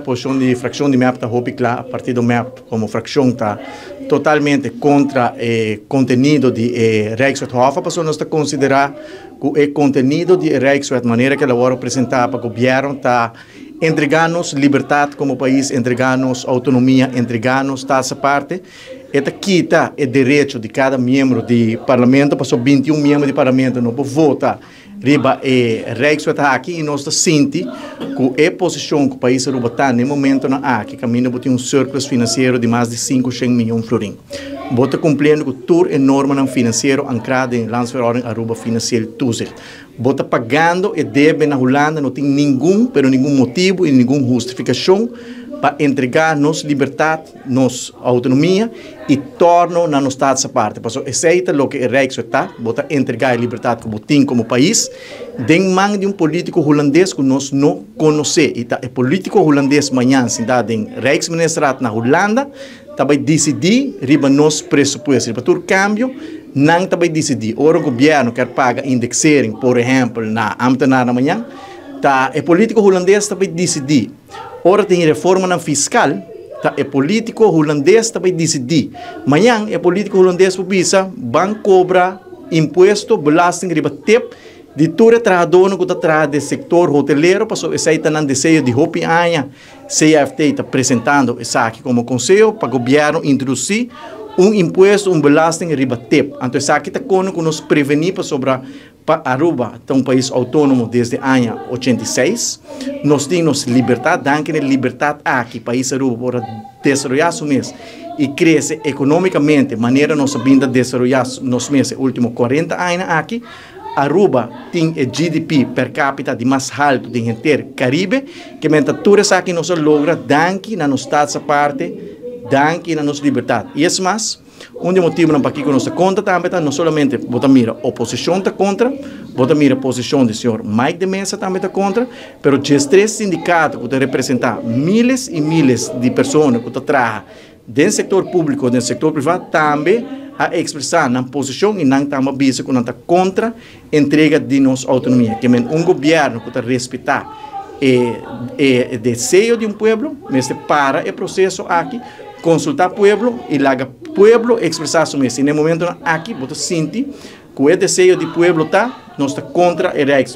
Posicion di fraccion di MEP ta hopi cla. Partido MEP como fraccion ta totalmente contra e contenido di e Rijkswet HOFA, pasobra nos ta considera cu e contenido di e Rijkswet manera cu el a wordo presenta pa gobierno ta entrega nos libertad como pais, entrega nos autonomia, entrega nos Staats Aparte. E ta kita e derecho di cada miembro di Parlamento, pasobra 21 miembro di Parlamento no por vota riba e Rijkswet aki, y nos ta sinti cu e posicion cu pais Aruba ta na e momentonan aki, caminda bo tin un surplus financiero di mas di 500 miyon florin, bo ta cumpliendo cu tur e normanan financiero ancra den Landsverordening Aruba Financieel Toezicht, bo ta pagando e debe na Hulanda, no tin ningun, pero ningun motibo y ningun hustificacion pa entrega nos libertad, nos autonomia y torno na nos Staats Aparte. Paso esey ta loke e Rijkswet ta: bo ta entrega e libertad cu bo tin como pais den man di un politico hulandes cu nos no conoce. Y ta e politico hulandes mañan sinta den Rijksministerraad na Hulanda ta bay dicidi riba nos presupuesto, riba tur cambio nan ta bay dicidi. Ora gobierno kier paga indexering, por ehempel, na ambtenaar na mañan, ta e politico hulandes ta bay dicidi. Ora tin reformanan fiscal, ta e politico hulandes ta bay dicidi. Mañan e politico hulandes por bisa: "Ban cobra impuesto, belasting riba tip di tur e trahadornan cu ta traha den sector hotelero, paso esey ta nan deseo di hopi aña." CFT ta presentando esaki como conseho pa gobierno introduci un impuesto, un belasting riba tip. Anto esaki ta con cu nos preveni, pasobra pa Aruba ta un pais autonomo desde aña 86. Nos tin nos libertad, danki na libertad aki, pais Aruba por desaroya su mes y crece economicamente, manera nos a bin ta desaroya nos mes e ultimo 40 aña aki. Aruba tin e GDP per capita di mas halto den henter Caribe, kiermen tur esaki nos a logra danki na nos Staats Aparte, danki na nos libertad. Y es mas, un di e motibonan pakico nos ta contra tambe ta no solamente bo ta mira oposicion ta contra, bo ta mira posicion di señor Mike de Meza tambe ta contra, pero 13 sindicato cu ta representa miles y miles di persona cu ta traha den sector publico, den sector priva, tambe a expresa nan posicion y nan tambe a bisa cu nan ta contra entrega di nos autonomia. Kiermen un gobierno cu ta respeta e deseo di un pueblo mester para e proceso aki, consulta pueblo y laga pueblo expresa su mes. Y na e momento aki, bo ta sinti cu e deseo di pueblo ta: nos ta contra e Rijks